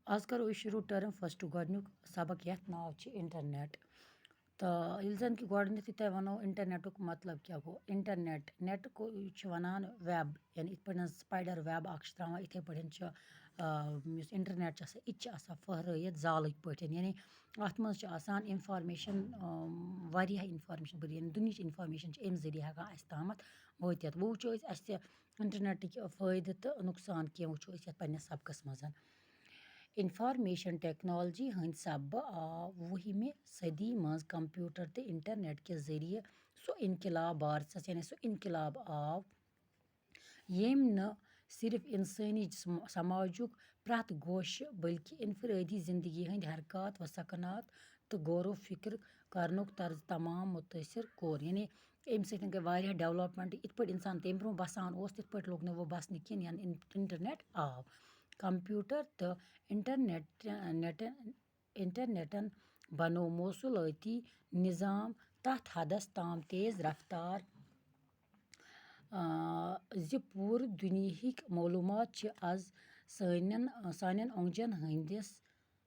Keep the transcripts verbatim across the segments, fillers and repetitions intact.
آز کَرو أسۍ شروٗع ٹٔرٕم فٔسٹ، گۄڈٕنیُک سبق، یَتھ ناو چھِ اِنٹرنیٹ۔ تہٕ ییٚلہِ زَن کہِ گۄڈٕنیتھٕے تۄہہِ وَنو، اِنٹرنیٹُک مطلب کیٛاہ گوٚو؟ اِنٹرنیٹ، نیٹ کو چھِ وَنان ویب، یعنی یِتھ پٲٹھۍ زَن سپایڈر ویب اَکھ چھِ ترٛاوان، یِتھَے پٲٹھۍ چھُ، آ، یُس اِنٹرنیٹ چھُ آسان، یہِ تہِ چھِ آسان پھٔہرٲیِتھ زالٕکۍ پٲٹھۍ۔ یعنی اَتھ منٛز چھِ آسان اِنفارمیشَن، آم، واریاہ اِنفارمیشَن بٔرِتھ، یعنی دُنیہِچ اِنفارمیشَن چھِ اَمہِ ذٔریعہٕ ہٮ۪کان اَسہِ تامَتھ وٲتِتھ۔ وۄنۍ وٕچھو أسۍ، اَسہِ اِنٹرنیٹٕکۍ فٲیدٕ تہٕ نۄقصان کینٛہہ وٕچھو أسۍ یَتھ پنٛنِس سبقَس منٛز۔ اِنفارمیشَن ٹیکنالوجی ہٕنٛدۍ سببہٕ آو وُہِمہِ صٔدی منٛز کمپیوٹر تہٕ اِنٹرنیٹ کہِ ذٔریعہٕ سُہ اِنقلاب بارسَس، یعنی سُہ اِنقلاب آو، ییٚمۍ نہٕ صرف اِنسٲنی جسم-، سماجُک پرٛٮ۪تھ گوشہٕ، بلکہِ انفرٲدی زندگی ہٕنٛدۍ حرکات و سکنات تہٕ غور و فکر کرنُک طرز تمام مُتٲثر کوٚر۔ یعنی، اَمہِ سۭتۍ گٔے واریاہ ڈیولپمنٹ۔ یِتھ پٲٹھۍ اِنسان تَمہِ برونٛہہ بَسان اوس، تِتھ پٲٹھۍ لوٚگ نہٕ وۄنۍ بَسنہٕ کِہیٖنۍ، یَنہٕ اِن-، اِنٹرنیٹ آو۔ کمپیوٹر تہٕ اِنٹرنیٹ، نیٹ، اِنٹرنیٹَن بنوو موصوٗلٲتی نظام تَتھ حدس تام تیز رفتار، آ، زِ پوٗرٕ دُنیاہٕکۍ معلوٗمات چھِ از سانٮ۪ن، سانٮ۪ن اونٛگجن ہٕنٛدِس،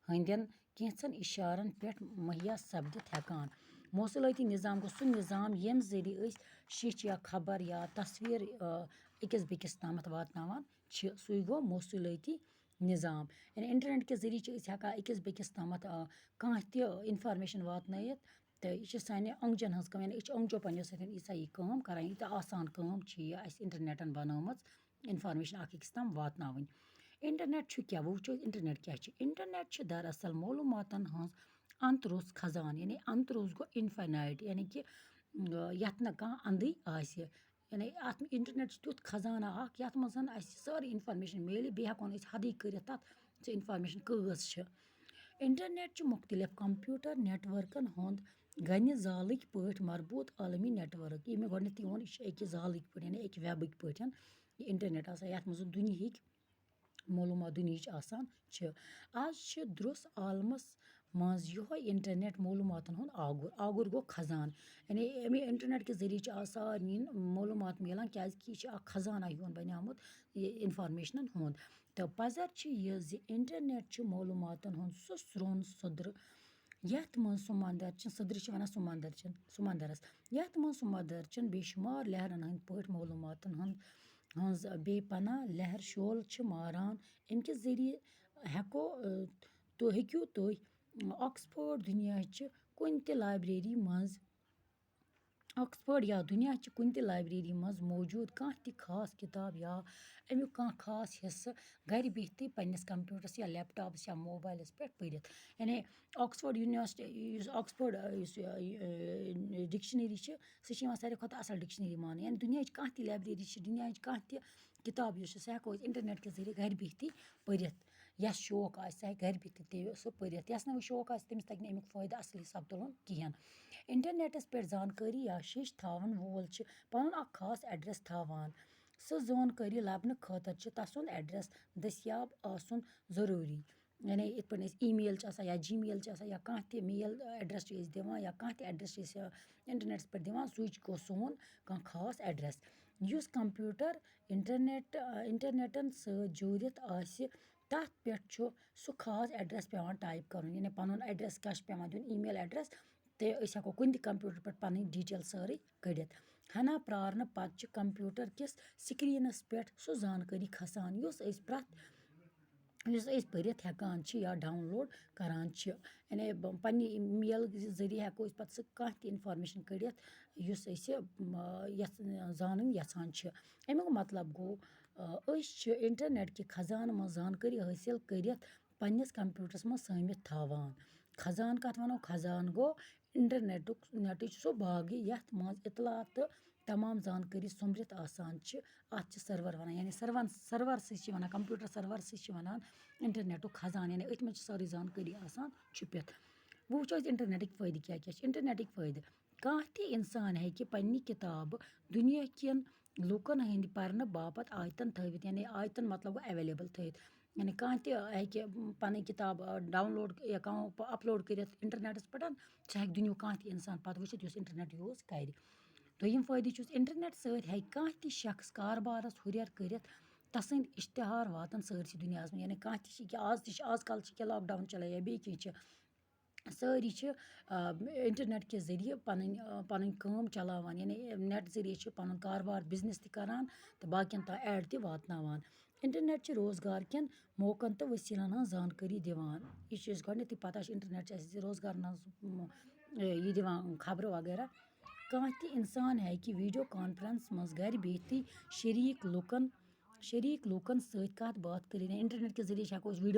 ہٕنٛدٮ۪ن کینٛژن اِشارن پٮ۪ٹھ مہیا سپدِتھ ہٮ۪کان۔ موصوٗلٲتی نظام گوٚو سُہ نظام، ییٚمہِ ذٔریعہٕ أسۍ شیٚچھ یا خبر یا تصویر، آ، أکِس بیٚکِس تامَتھ واتناوان چھِ، سُے گوٚو موصوٗلٲتی نظام۔ یعنی اِنٹرنیٹ کہِ ذٔریعہٕ چھِ أسۍ ہٮ۪کان أکِس بیٚکِس تامَتھ، آ، کانٛہہ تہِ اِنفارمیشن واتنٲیِتھ۔ تہٕ یہِ چھِ سانہِ اونٛگجن ہٕنٛز کٲم، یعنی أسۍ چھِ اونٛگجو پنٛجو سۭتۍ ییٖژاہ یہِ کٲم کران، ییٖژاہ آسان کٲم چھِ یہِ اَسہِ اِنٹرنیٹَن بنٲومٕژ اِنفارمیشن اکھ أکِس تام واتناوٕنۍ۔ اِنٹرنیٹ چھُ کیٛاہ؟ وۄنۍ وٕچھو أسۍ اِنٹرنیٹ کیٛاہ چھُ۔ اِنٹرنیٹ چھُ دراصل معلوٗماتَن ہٕنٛز اَنترُس خزانہٕ، یعنی اَنترُس گوٚو اِنفاینایٹ، یعنی کہِ، آ، یَتھ نہٕ کانٛہہ اَندٕے آسہِ۔ یعنی اَتھ اِنٹرنیٹ چھُ تیُتھ خزانہٕ اَکھ، یَتھ منٛز زَن اَسہِ سٲرٕے اِنفارمیشن میلہِ، بیٚیہِ ہٮ۪کو نہٕ أسۍ حدٕے کٔرِتھ تَتھ، سُہ اِنفارمیشن کۭژ چھِ۔ اِنٹرنیٹ چھُ مُختٔلِف کمپیوٹر نیٹورکن ہُنٛد گنہِ زالٕکۍ پٲٹھۍ مربوٗط عالمی نیٹورک۔ یہِ مےٚ گۄڈٕنیتھٕے ووٚن، یہِ چھُ اَکہِ زالٕکۍ پٲٹھۍ، یعنی اَکہِ ویبٕکۍ پٲٹھۍ یہِ اِنٹرنیٹ آسان، یَتھ منٛز دُنیہٕکۍ معلوٗمات دُنیہٕچ آسان چھِ۔ آز چھِ درٛوس عالمس منٛز یِہوٚے اِنٹرنیٹ معلوٗماتن ہُنٛد آگُر۔ آگُر گوٚو خزانہٕ۔ یعنی اَمے اِنٹرنیٹ کہِ ذٔریعہٕ چھِ آز سارنٕے معلوٗمات میلان، کیازِ کہِ یہِ چھُ اکھ خزانہٕ ہیوٗ بنیومُت یہِ اِنفارمیشنن ہُنٛد۔ تہٕ پَزر چھِ یہِ زِ اِنٹرنیٹ چھُ معلوٗماتن ہُنٛد سُہ سرٛوٚن سُدرٕ، یَتھ منٛز سمندر چھِ، سُدرٕ چھِ وَنان سمندر چٮ۪ن، سمندرس، یَتھ منٛز سمندر چٮ۪ن بے شُمار لہرن ہٕنٛدۍ پٲٹھۍ معلوٗماتن ہُنٛد، ہٕنٛز بے پناہ لہر شول چھِ ماران۔ اَمہِ کہِ ذٔریعہٕ ہٮ۪کو، اَ، تُہۍ ہیٚکِو تُہۍ، اَ، آکسفورڈ دُنیاہچہِ کُنہِ تہِ لائبریری منٛز، آکسفورڈ یا دُنیاہچہِ کُنہِ تہِ لائبریری منٛز موجود کانٛہہ تہِ خاص کِتاب یا اَمیُک کانٛہہ خاص حصہٕ گرِ بِہتھٕے پننِس کمپیوٹرس یا لیپ ٹاپس یا موبائلس پٮ۪ٹھ پٔرِتھ۔ یعنی آکسفورڈ یونیورسٹی، یُس آکسفورڈ، آ، یُس، آ، یہِ، آ، ڈکشنری چھِ، سُہ چھِ یِوان ساروی کھۄتہٕ اَصٕل ڈکشنری ماننہٕ۔ یعنی دُنیاہٕچ کانٛہہ تہِ لائبریری چھِ، دُنیاہٕچ کانٛہہ تہِ کِتاب یُس چھِ، سُہ ہٮ۪کو أسۍ اِنٹرنیٹ کہِ ذٔریعہٕ گرِ بِہتھٕے پٔرِتھ۔ یَس شوق آسہِ، سُہ ہیٚکہِ گرِ بِہتھٕے تہِ سُہ پٔرِتھ۔ یَس نہٕ وۄنۍ شوق آسہِ، تٔمِس تَگہِ نہٕ اَمیُک فٲیدٕ اَصٕل حِساب تُلُن کِہیٖنۍ۔ اِنٹرنیٹَس پٮ۪ٹھ زانکٲری یا شیٚچھ تھاوَن وول چھِ پَنُن اَکھ خاص ایڈریس تھاوان۔ سُہ زانکٲری لَبنہٕ خٲطرٕ چھِ تَسُنٛد ایڈریس دٔستیاب آسُن ضروٗری۔ یعنی یِتھ پٲٹھۍ أسۍ ای میل چھِ آسان یا جی میل چھِ آسان یا کانٛہہ تہِ میل ایڈریس چھِ أسۍ دِوان یا کانٛہہ تہِ ایڈریس چھِ أسۍ، آ، اِنٹرنیٹَس پٮ۪ٹھ دِوان، سُے چھُ گوٚو سون کانٛہہ خاص ایڈریس۔ یُس کمپیوٹر اِنٹرنیٹ، آ، اِنٹرنیٹَن سۭتۍ جوٗڑِتھ آسہِ، تَتھ پٮ۪ٹھ چھُ سُہ خاص ایڈریس پٮ۪وان ٹائپ کَرُن، یعنی پَنُن ایڈریس کیٛاہ چھُ پٮ۪وان دیُن، ای میل ایڈریس، تہٕ أسۍ ہٮ۪کو کُنہِ تہِ کمپیوٹر پٮ۪ٹھ پَنٕنۍ ڈیٹیل سٲرٕے کٔڑِتھ۔ ہنا پرٛارنہٕ پَتہٕ چھِ کمپیوٹر کِس سکرینَس پٮ۪ٹھ سُہ زانکٲری کھسان، یُس أسۍ پرٛٮ۪تھ، یُس أسۍ پٔرِتھ ہٮ۪کان چھِ یا ڈاؤن لوڈ کران چھِ۔ یعنی ب-، پننہِ میل ذٔریعہٕ ہٮ۪کو أسۍ پَتہٕ سُہ کانٛہہ تہِ اِنفارمیشن کٔڑِتھ، یُس أسۍ، م، یَژھ-، زانٕنۍ یَژھان چھِ۔ اَمیُک مطلب گوٚو، آ، أسۍ چھِ اِنٹرنیٹ کہِ خزانہٕ منٛز زانکٲری حٲصِل کٔرِتھ پننِس کمپیوٹرس منٛز سٲمِتھ تھاوان۔ خزانہٕ کتھ ونو؟ خزانہٕ گوٚو اِنٹرنیٹُک، نیٹٕچ سُہ باغ، یتھ منٛز اطلاع تہٕ تمام زانکٲری سوٚمبرِتھ آسان چھِ۔ اتھ چھِ سرور ونان، یعنی سرور، سرور سٕے چھِ ونان، کمپیوٹر سرور سٕے چھِ ونان اِنٹرنیٹُک خزانہٕ، یعنی أتھۍ منٛز چھِ سٲرٕے زانکٲری آسان چھُپِتھ۔ وۄنۍ وٕچھو أسۍ اِنٹرنیٹٕکۍ فٲیدٕ کیٛاہ کیٛاہ چھِ۔ اِنٹرنیٹٕکۍ فٲیدٕ، کانٛہہ تہِ اِنسان ہیٚکہِ پننہِ کِتابہٕ دُنیا کٮ۪ن لوٗکن ہٕنٛدِ پرنہٕ باپتھ آیتن تھٲوِتھ، یعنی آیتن مطلب گوٚو ایویلیبل تھٲوِتھ۔ یعنی کانٛہہ تہِ ہیٚکہِ پنٕنۍ کِتاب، آ، ڈاؤن لوڈ یا کانٛہہ پ-، اپلوڈ کٔرِتھ اِنٹرنیٹس پٮ۪ٹھ، سُہ ہیٚکہِ دُنیاہُک کانٛہہ تہِ اِنسان پتہٕ وٕچھِتھ یُس اِنٹرنیٹ یوٗز کرِ۔ دوٚیِم فٲیدٕ چھُس، اِنٹرنیٹ سۭتۍ ہیٚکہِ کانٛہہ تہِ شخص کاربارس ہُرٮ۪ر کٔرِتھ تَسٕنٛدۍ اِشتِہار واتَن سٲرسٕے دُنیاہَس منٛز۔ یعنی کانٛہہ تہِ چھِ یہِ کہِ آز تہِ چھِ، آز کَل چھِ کیٛاہ lockdown چَلان یا بیٚیہِ کینٛہہ چھِ، سٲری چھِ، آ، internet کہِ ذٔریعہٕ پَنٕنۍ، آ، پَنٕنۍ کٲم چَلاوان۔ یعنی net ذٔریعہٕ چھِ پَنُن کاربار، business تہِ کَران تہٕ باقیَن تام ad تہِ واتناوان۔ Internet چھِ روزگار کٮ۪ن موقعن تہٕ وسیٖلَن ہٕنٛز زانکٲری دِوان۔ یہِ چھِ أسۍ گۄڈٕنٮ۪تھٕے پَتہ چھِ، internet چھِ اَسہِ روزگارَن ہٕنٛز، م، یہِ دِوان خبرٕ وغیرہ۔ کانٛہہ تہِ اِنسان ہیٚکہِ video conference منٛز گَرِ بِہتھٕے شریٖک لُکَن، شریٖک لُکَن سۭتۍ کَتھ باتھ کٔرِتھ۔ Internet کہِ ذٔریعہٕ چھِ ہٮ۪کو أسۍ video